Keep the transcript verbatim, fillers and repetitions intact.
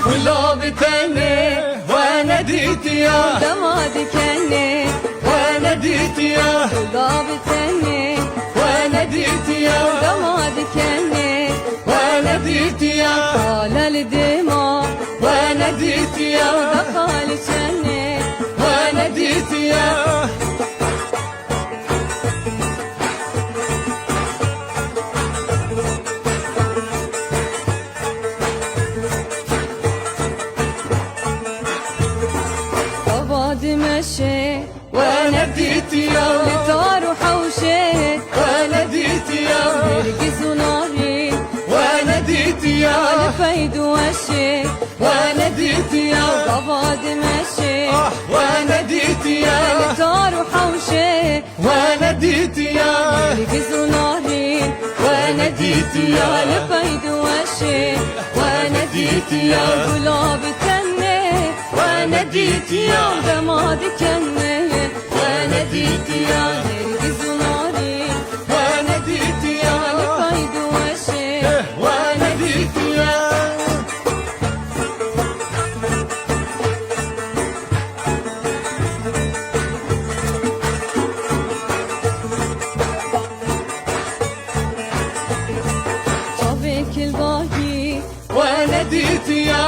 Gula bi tenê we nedîtiya. Dema dikenê we nedîtiya. Gula bi tenê we nedîtiya. Dema dikenê we nedîtiya. Kale li dêma we nedîtiya. Deqa li çenê we nedîtiya. Gava dimeşê we nedîtiya. Li dar û hewşê we nedîtiya. Nergiz û narîn we nedîtiya. Li peyd û weşê we nedîtiya. Gava dimeşê ah we nedîtiya. Li dar û hewşê we nedîtiya. Nergiz û narîn we nedîtiya. Li peyd û weşê we nedîtiya. Gula bi tenê we nedîtiya. Dema dikenê we nedîtiya. Nergiz û narîn we nedîtiya. Li peyd û weşê we nedîtiya. Çavê kilbahî we nedîtiya.